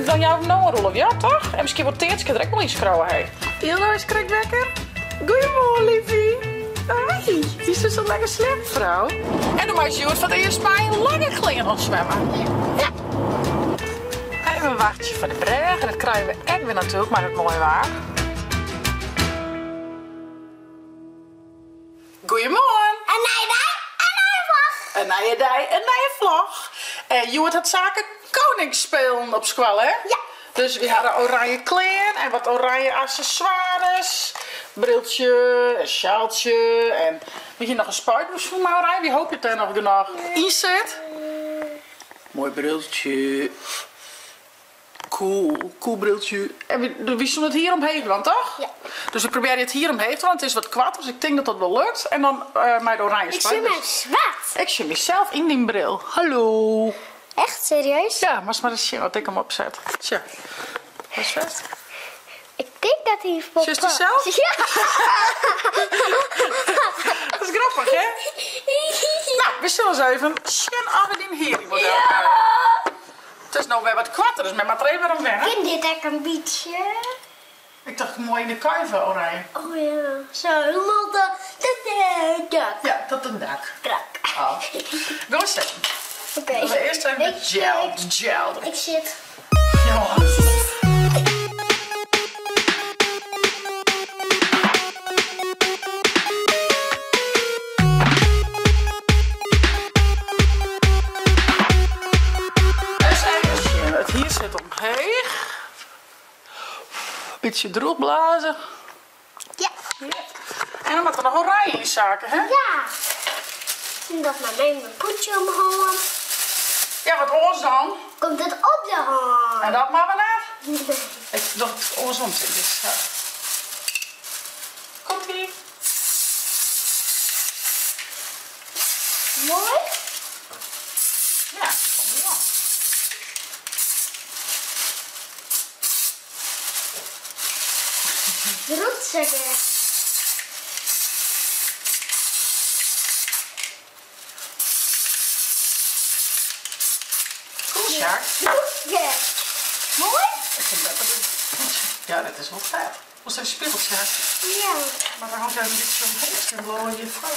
Dan jouwe we no oan Roelof, ja toch? En miskien wol Teatske der ek wol ynskriuwe, hé. Ilno is krekt wekker. Goeiemoarn, liefie. Hoi. Hiest sa lekker sliept, frou? En do meist hjoed foar it earst mei lange klean oan swimme. Ja. Even wachtsje foar de brêge, dat krije we ek wer natuerlik mei dat moaie waar. Goeiemoarn! In nije dei, in nije vlog! In nije dei, in nije vlog. En hjoed hat Sake Koningsspelen op skoalle, hè? Ja. Dus wy hawwe oranje klean en wat oranje accessoires. Briltsje en sjaaltsje en we hiene noch in spuitbus fûn mei oranje. Wy hoopje dat dêr noch genôch yn sit. Moai briltsje. Cool, cool briltsje. En wy soene it hier omheech dwaan, toch? Ja. Dus we probearje it hier omheech te dwaan. It is wat koart, dus ik tink dat dat wol lukt. En dan mei de oranje Ik sjoch my swart. Ik sjoch mysels yn dyn bril. Hallo. Echt serieus? Ja, moatst mar ris sjen at ik him opset. Tsja. Hâldst fêst? Ik tink dat hy wol Sjochst dysels? Ja. Dat is grappich, hè? Nou, we sille ris even sjen oft we dyn hier yn model krije. It is no wer wat koarter, dus men moat der even wer oan wenne. Kin dit ek in bytsje? Ik tocht moai yn de kuive oranje. Oh ja, zo helemaal tot de dak. Ja, tot het dak. Dak. Oh. Go zitten. Oké. Dan we earst even de gel, de gel. Ik sit. Ja. Ris even sjen, it hier sit omheech. Bytsje drûch blaze. Ja. En dan moatte we noch oranje yn Sake, hè? Ja. En dat mei mijn poetsje omhân. Ja, wat oars dan? Komt it op de hân. En dat moatte we net? Nee. Ik doch it oarsom tink ik. Sa. Komt ie. Moai. Ja, kom der oan. Rûkt sa Cool, Sjaak. Ja. Moai? Ik vind het better. Ja, dat is wel vet. Hoe zijn spiegel, Sjaak? Ja. Maar dan hangt even een beetje omheen. En blauwe je vrouw.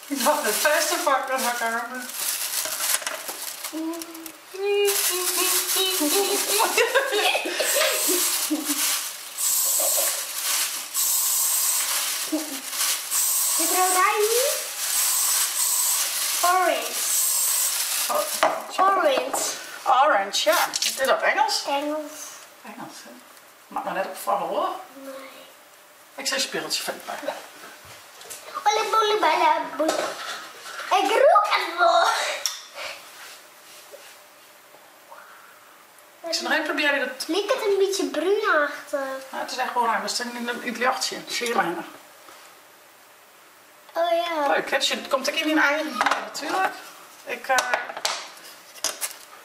Ik dacht het beste vak dat ik aan. Dit oranje? Orange. Orange. Orange, ja. Is dat Engels? Engels. Engels, hè? Moat mar net opfalle hoor. Nee. Ik sil in spiegeltsje foar dy pakke. Olle bolle balla bolle. Ik rûk it wol. Ik sil noch even probearje dat. Liket in bytsje brúnachtich. No, it is echt wol oranje, mar it yn it ljochtsje. Sjoch hjir mar hinne. Oh ja. Leuk, hè? It komt ek yn dyn eigen hier natuerlik. Ik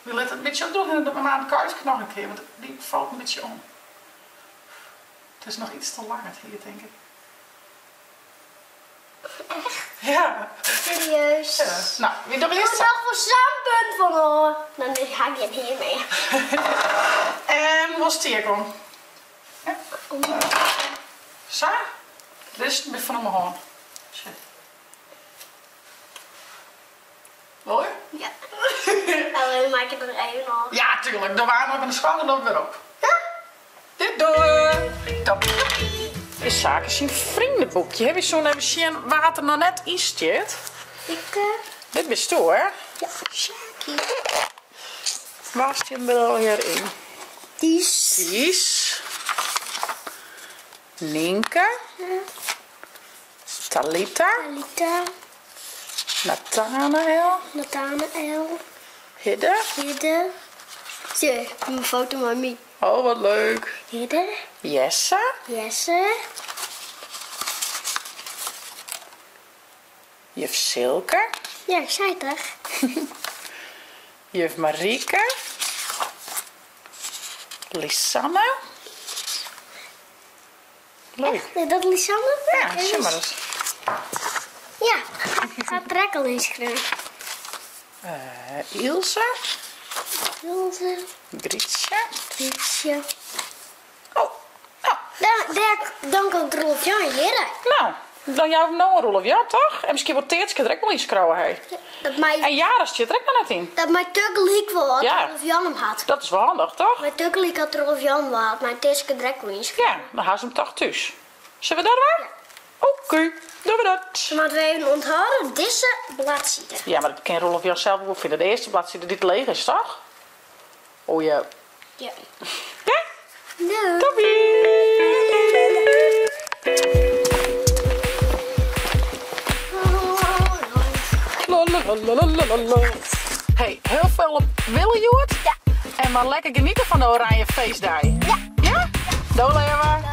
wy litte it in bytsje opdrûgje en dan dogge we it kuifke noch in kear, want dy falt in bytsje om. It is noch iets te lang it hier, tink ik. Echt? Ja. Serieus? Ja. Nou, wy dogge earst. Ik noch wol sa'n punt fan hoor. Dan ha ik gjin hier mear. En wolst dy ek om? Ja. Sa? Dit is fan om 'e hân. Sjoch. Wol je? Ja. Alleen maak ik er even op. Ja, tuurlijk. Dan waren we op de school en dan weer op. Ja? Dit door. Top. Is Sake syn vriendenboekje. Wy soene even sjen wa't der noch net yn stiet. Ik. Dit bisto, hè? Ja, Sjakie. Wa stiet der allegear yn? Ties. Ties. Nynke. Talita. Talita. Nathanael. Nathanael. Hidde. Hidde. Zie, een foto van mij. Oh, wat leuk. Hidde. Jesse. Jesse. Juf Silke. Ja, ik zei het toch. Juf Marieke. Lisanne. Leuk. Is dat Lisanne? Ja, zie maar eens. Ja, ik ga het al inschrijven. Ilse. Roze. Grytsje. Grytsje. Oh, nou. Dan, dêr, dan komt Roelof Jan hjirre. Nou, dan jouwe we him no oan Roelof Jan, toch? En miskien wol Teatske der ek wol yn skriuwe, hé. Dat mei, En Jara stiet der ek noch net yn. dat mei tagelyk wol as Ja. Roelof Jan him hat. Dat is wol handich, toch? Mei tagelyk as Roelof Jan wol hat, mei Teatske der ek wol yn skriuwe. Ja, dan ha se him toch thús. Sille we dat dwaan? Oké, dogge we dat. Dan moatte we even ûnthâlde dizze bladside. Ja, mar dat kin Roelof Jan sels wol fine. De earste bladside dy't leech is, toch? Oh ja. Ja. Ja? Doei. Doei. Lalalalalalala. Hey, hiel folle wille hjoed. Ja. En mar lekker geniete fan de oranje feestdei. Ja. Ja? Do leave.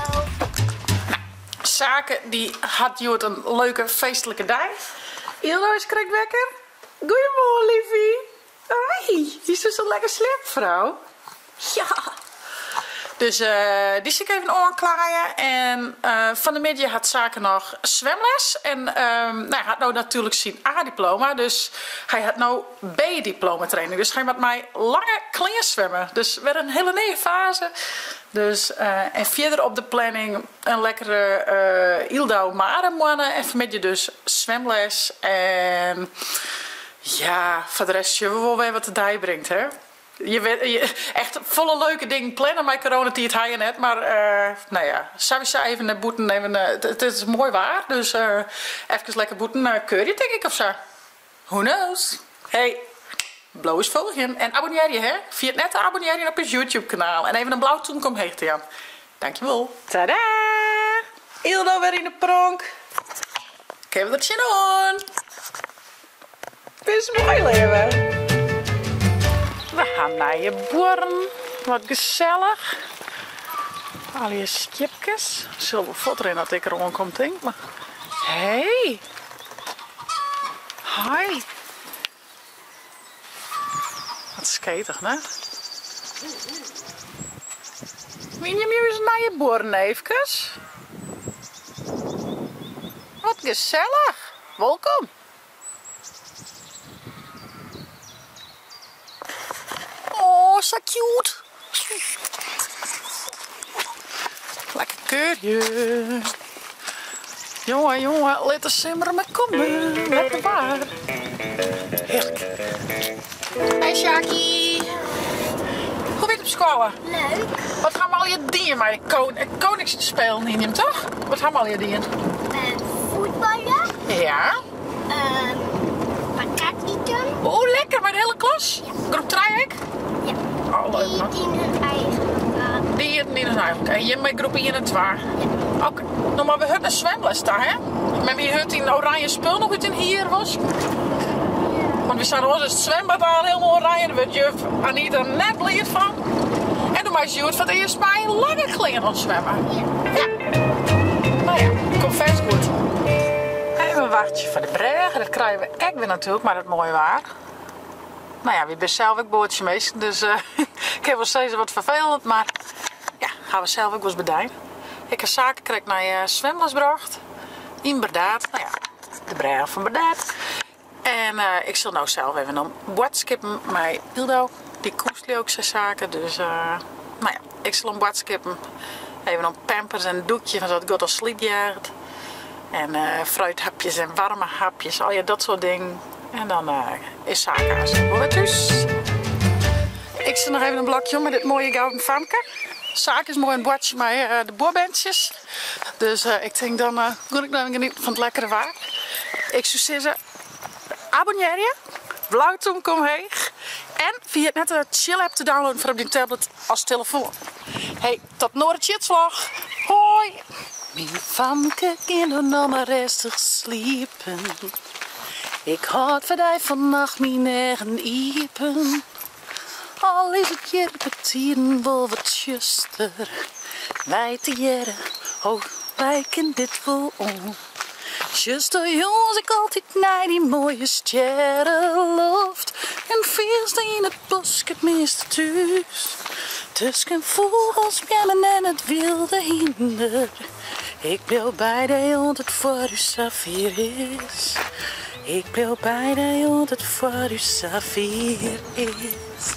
Sake dy hat hjoed in leuke feestlike dei. Ildo is krekt wekker. Goeiemoarn liefie. Hoi, dy is dus al lekker sliept frou. Ja. Dus dy sil ik even oanklaaien. En fan de middei hat Sake noch swemles. En nou, hy hat no natuerlik syn A-diploma, dus hy hat no B-diploma training. Dus hy moat mei lange klean swimme. Dus wer in hiele nije faze. Dus en fierder op de planning in lekkere Yldau Maremoanne en fanmiddei dus swemles. En ja, foar de rest sjogge we wol wer wat de dei bringt, hè. Je wit, echt folle leuke dingen planne mei coronatiid ha je net, mar nou ja, sawiesa even nei bûten, even, it is moai waar, dus efkes lekker bûten keurje tink ik ofsa. Who knows? Hey, bliuw ús folgjen en abonnearje hè. Ferjit net te abonnearjen op ús YouTube kanaal en even in blau tûmke omheech te jaan. Dankjewol. Tada! Ildo wer yn de pronk. Kinne we der tsjinoan. Bist moai leave. We ha nije buorren. Wat gesellich. Allegear skiepkes. Sil wol fuortrinne as ik deroan kom tink mar. Hey. Hoi. Wat skeetich, ne? Wiene jim ús nije buorren eefkes? Wat gesellich. Wolkom. Oh, sa cute. Lekker keurje. Jonge, jonge, lit de simmer mar komme. Lekker waar. Hearlik. Hey Sjaki. Hoe wie it op skoalle? Leuk. Wat ha we allegear dien mei de Koningsspelen yn jim, toch? Wat ha we allegear dien? Fuotbalje. Ja. Patat iten. Oh, lekker, mei de hiele klas? Ja. Groep 3 ek? Ja. Oh, leuk man. Die yn hun eigen groep. Die iten yn hun eigen groep. En jim mei groep 1 en 2? Ja. Oké. No mar we hurd nei swemles ta, hè? Men wie hurd yn oranje spul noch út dyn hier wosken. Ja. Want we staan oars it swembad al helemaal oranje. Dêr wurdt juf Anita net bliid fan. En doe meist hjoed foar it earst mei lange klean oan swimme. Ja. Ja. No ja, komt fêst goed. Even wachtsje foar de brêge. Dat krije we ek wer natuerlik mei dat moaie waar. No ja, wy binne sels ek boatsjeminsken, dus ik kin wol sizze wat ferfelend, mar ja, ha we sels ek wolris bedein. Ik ha Sake krekt nei swimles brocht yn Burdaard. No ja, de brêge fan Burdaard. En ik sil no sels even om boadskippen mei Ildo. Dy koest leau ik syn saken, dus no ja, ik sil om boadskippen. Even om pampers en doekje fan sa't God al sliep jaget. En fruithapjes en waarme hapjes, allegear dat soart dingen. En dan is Sake aanst wol wer thús. Ik sil noch even in blokje om mei dit moaie gouden famke. Sake is moai oan it boartsjen mei de buorberntsjes. Dus ik tink dan gean ik noch even genieten fan it lekkere waar. Ik soe sizze, abonnearje, blau tûmke omheech en ferjit net de Tsjil app te downloaden foar op dyn tablet as telefoan. Hey, tot in oare Tsjitsvlog. Hoi! Myn famke gean doe no mar rêstich sliepen. Ik hâld foar dy fannacht myn eagen iepen. Al is it hjir betiden wol wat tsjuster. Wy tegearre, oh wy kin dit wol oan. Sjochsto jûns ek altyd nei dy moaie stjerreloft en fielst dy yn it bosk it measte thús. Tusken fûgels, beammen en it wylde hynder. Ik bliuw by dy oant it foar ús safier is. Ik bliuw by dy oant it foar ús safier is.